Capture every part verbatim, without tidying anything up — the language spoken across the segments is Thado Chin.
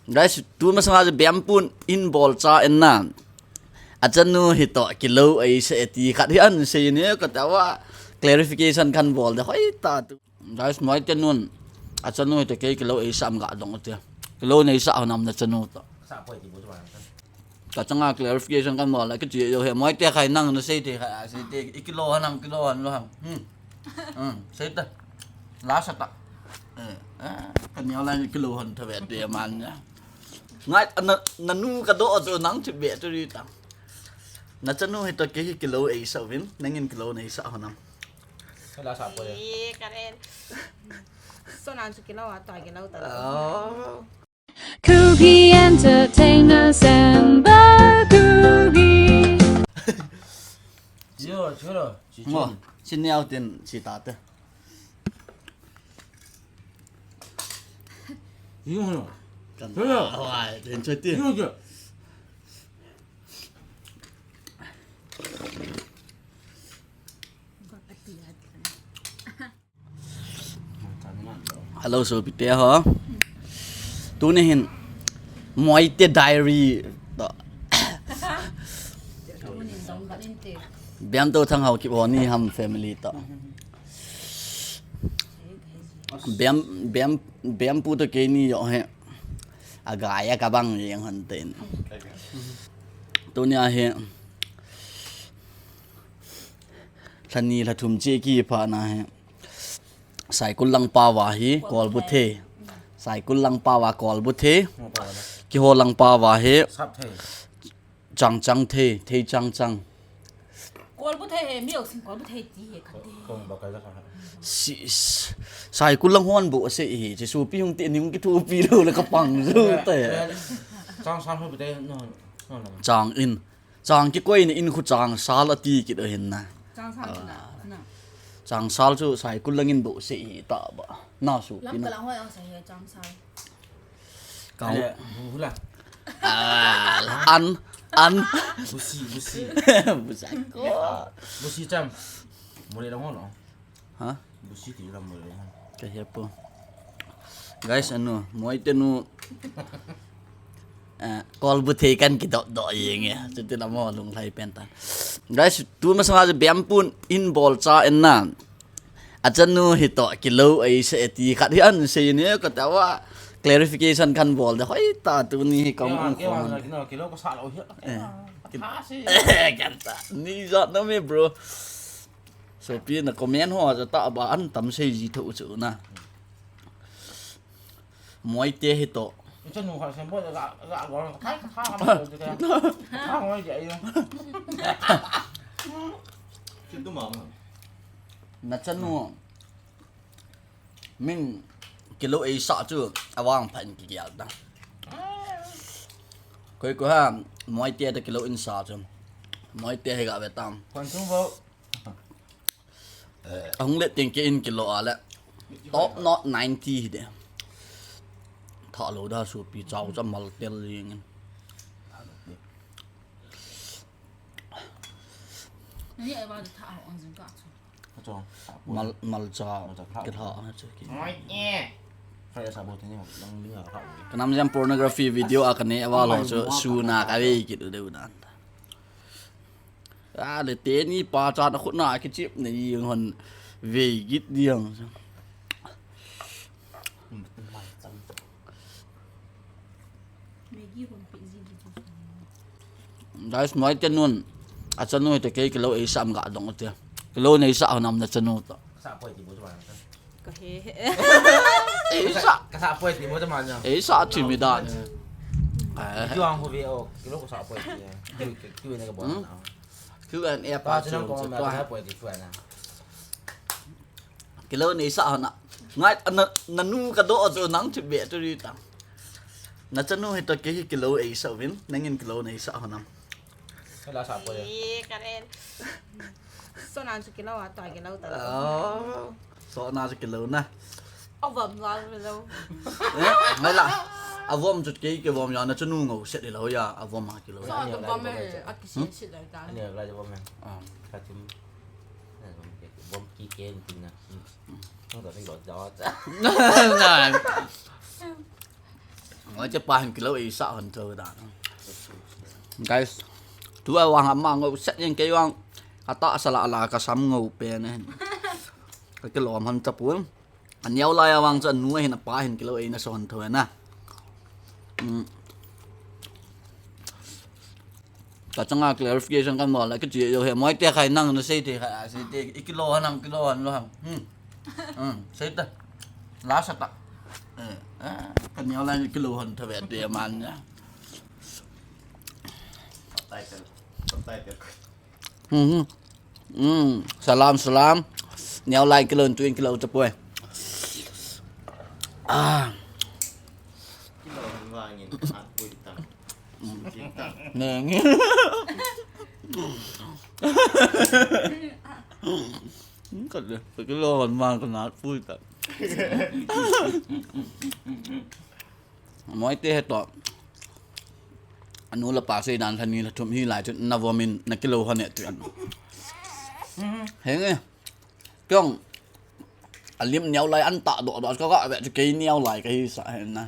Guys, tu masanga chu Bem pun in bol cha en na. Achanu hitoh kilo eisa e ti khat hi ahin sei ne, katawa clarification kahin bol de hoi ta tu. Guys, Moite nun achanu hitoh kei kilo eisa am ga dong te. Kilo neisa ho nam nachanu toh. Sa poi ti bu chu ba. Kachanga clarification kahin bol le kiti yo he Moite khai nang na sei te khai a sei te i kilo hanam kilo han lo ham. Hmm. Hmm. Sei ta. La sa ta. Eh, eh, ka neo la kilo han tha ve te man ya. Ngai na, nanu ka do chu nang chi ve tu ri ta. Nachanu hitoh kei hi kilo eisa vin, nangin kilo neisa ho nam. Ka la sa poi. Ye, Karen. So nan chu kilo a to kilo ta. Oh. Kuki Entertainers and the Kuki. Yo, churo. Mo, sini au tin si ta te. Yo, no. Kan. Yo, yo. Wai, tin choi ti. Yo, yo. Hello, sopite ho. Tuni hin Moite Diary toh. Bem toh Thang Haokip ho ni ham family toh. Bem, Bem, Bem pu toh keini jo he. Agaya kabang jeng hon ten. Tunia hi. Lhani lhathum chi kipha na hi. Saikul lang pawa hi kolbu thei. Saikul lang pawa kolbu thei. Kiho lang pawa hi. Sap thei. Chang chang thei, thei chang chang. Kolbu thei he, mi oxin kolbu thei ti he kati. Kong ba kai la ka. Sis. Saikul lang hon bu se hi. Chi supi hung ti ning kithupi lo le kapang ju te. Chang sang ho bu te no. No no. Chang in. Chang kikoi ni in khu chang sal ati kit o hin na. Chang sal na, na. Chang sal chu saikul langin bo se hi ta ba. Na su pi na. Lam ka lang hoi ang sa hi chang sal. Kau. Ale, bu la. Ah, an, an. Busi, busi. Busa ko. Busi cham. Mole lang ho no. Ha? Busi ti lam mo le. Ka he po. Guys, anu, Moite nu. Eh, kolbu thei kan kidop do yeng e. Chuti lam ho lunglhai pen tan. Guys, tu masanga chu Bem pun in bol cha en na. Achanu hitoh kilo eisa e ti khat hi ahin sei ne, katawa clarification kahin bol de hoi ta tuni hi kong ong khon. Kilo ka sa lo hi. Eh. Ka si. Kan ta. Ni jat na me, bro. Sopi na comment ho ja ta ba an tam sei ji tho chu na. Moite hitoh. Ichanu kha sem bo ga ga go kha kha ma de. Kha ngoi ja yo. Chin tu ma ma. Nachanu. Min kilo eisa chu awang phan kigel ta. Koi ko ha Moite toh kilo in sa chu. Moite hi ga ve tam. Kon chung bo. Ahung let teng kei in kilo a le. Top not ninety hi de. Tha lo da supi chau cha mal tel jing in. Ni ai ba tha ho ang jing ka chu. Mal, malcha. Malcha tha. Ke tha na chu ki. Oi e. Ka sa bo te ni lang ling a tha. Kanam jam pornography video a kane awa lo chu su na ka ve ki du de u dan. A le teni pa cha na khut na kichip nei hon vei git diang. Guys, Moite nun achanu hitoh kei kilo eisa am ga dong te. Kilo neisa ho nam nachanu toh. Sa poi ti bo chu ba. Ka he he. Eisa. Ka sa poi ti mo ta ma nya. Eisa ti mi dan. Eh. Ju ang ho ve o, kilo ka sa poi ti. Ki, ki, ki ve na ka bo na. Q and A pa chu chu ko ma ka sa poi ti chu na. Kilo neisa ho na. Ngai na, nanu ka do chu nang ti be tu ri ta. Nachanu hitoh kei hi kilo eisa vin, nangin kilo neisa ho nam. Kala sa poi. Ye, Karen. So nan chu kilo a, to kilo ta. Oh, so na chu kilo na. Avom la lo. Eh, ngai la. Avom chu kei ke vom ya nachanu ngou set lo ya, avom a kilo. So ka vom e, a ki set set la ta. Ani la vom e. Ah. Ka tim. Na vom ke vom ki ke tin na. Ngau ta ni lo da ta. Na. Oi, che pa hin kilo ei sa hon tho da. Guys, tu a vang ama ngou set yen kei vang. Ka ta sa la la ka sam ngou pen e. Ka kilo ham ta pun. A neo lai a vang chu a nu a hin a pa hin kilo ei na sa hon tho na. Um. Ka changa clarification kan bol la, kichi jo he, moi te khai nang na sei te khai, a sei te, i kilo han, nang kilo han lo ham. Hmm. Hmm, sei ta. La sa ta. Eh, eh, ka neo lai kilo han tha ve te man ya. Subtitle. Subtitle. Hmm. Hmm. Salam, salam. Neo lai kilo, tu in kilo ta poi. Ah. Kilo han vangin, at pui ta. Neng. Ka de, ka kilo hon mang ka nat pui ta. Moi te he to. Anu le pa sei dan thani la thum hi lai chu na vomin na kilo hon e tu an. Henge. Kong. A lim neo lai an ta do do ka ga ve chu kei neo lai ka hi sa hen na.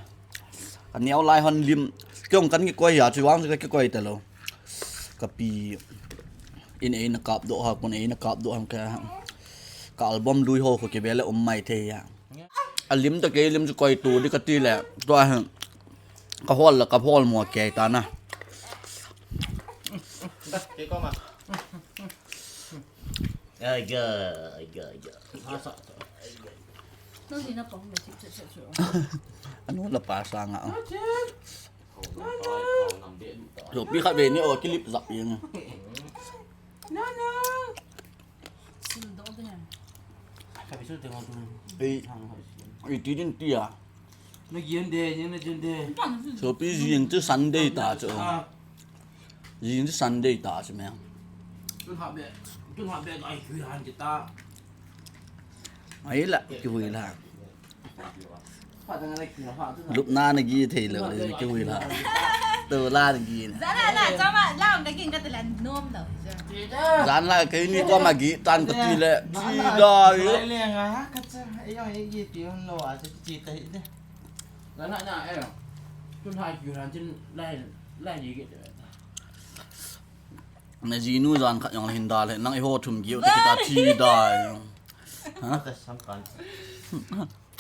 Ka neo lai hon lim. Kong kan kikoi ya chu vang chu ka kikoi ta lo. Ka pi in ei na kap do ha, kun ei na kap do ha ka. Ka album lui ho ko ki ve le um mai thei ya. A lim ta kei lim chu koi tu di ka ti le. To a hen. Ka hol la ka hol mo kei ta na. Kei ko ma. Ai ga, ai ga, ai ga. Anu le pa sa nga. Sopi khat ve ni o kilip zap yen. Ei, ei, ti din ti a. Na gian de, na gian de. Sopi jing chu Sunday ta chu. Ah. Jing chu Sunday ta chu me. Tun ha be, tun ha be ai kui han kita. Ai la, kihui la. Lupna na gi thei lo le kihui la. To la na gi na. Zan la, zan la, la na gi ka te la nom lo. Zan la kei ni ko ma gi tan ka ti le. Ti da yo. Ai le nga ka cha, ai yo ai gi ti no a ti ta hi de. Zan la na e. Tun ha gi han tin lai lai ni gi te. Na jinu zan khat jong hin da le, nang i ho thum giu te kita thi da. Ha?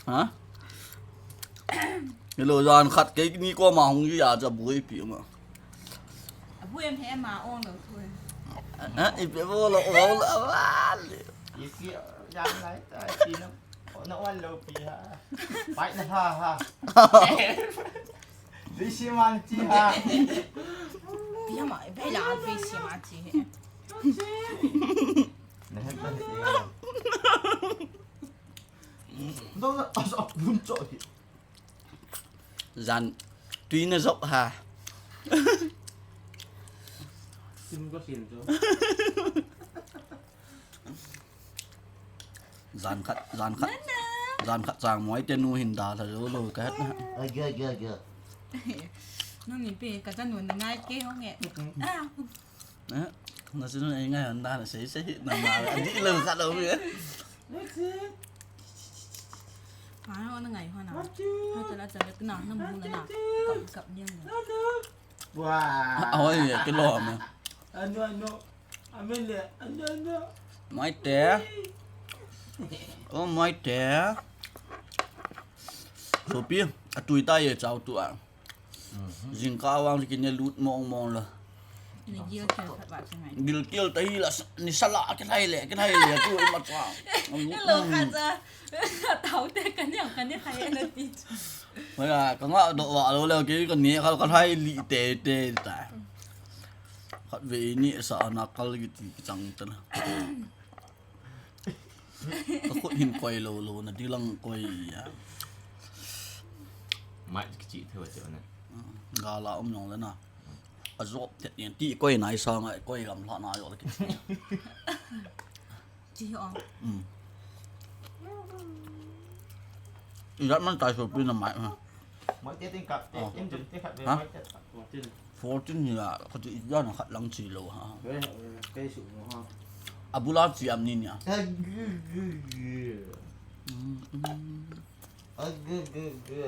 Ha? Hello, zan khat kei ni ko ma hung ya cha bui pi ma. A bui em he ma ong lo thu. Ha? I pe bo lo o lo a va le. I si zan lai ta ti no. Na wan lo pi ha. Pai na ha ha. Vei si man ti ha. Pi ha ma, vei la vei si man ti he. Na he ta he. Dong na as a kun cho hi. Zan tui na zop ha. Sim ko sim cho. Zan khat, zan khat. Zan khat chang moi te nu hin da tha lo lo ka het na. Ai ga ga ga. Nung ni pe ka cha nu na ngai ke hong e. Ah. Eh, na sinu ai ngai han da na sei sei na ma. Di lo khat lo mi. Ma ho na ngai ho na. Ho ta la cha le na na mu na na. Kap kap niam na. Wow. Oi, kilo ma. Anu anu. Amen le. Anu anu. Moi te. Oh, moi te. Sopi, a tui ta ye chau tu a. Jingkah vang kine lut mong mong la. Ni gil kel khat ba changai. Gil kel ta hi la ni sala ke lai le, ke lai le tu ma cha. Hello khat cha. Tau te kan yang kan ni khai na ti. Wala, ka nga do wa lo le ke ka ni kha ka lai li te te ta. Khat ve ni sa na kal gi ti chang ta na. Ka khut hin koi lo lo na di lang koi ya. Mai kichi thei wa chu na. Ga la um nong le na. A zop tet yen ti koi nai sa ngai koi gam la na yo le ki. Chi ho. Um. I rat man tai so pi na mai ha. Mai te tin kap te tin tin te kap ve mai te. Fourteen ni la, ka ti ijat na khat lang chi lo ha. Ve, ve, ve su mo ha. A bula chi am ni ni a. A gu gu gu. Mm, mm. A gu gu gu.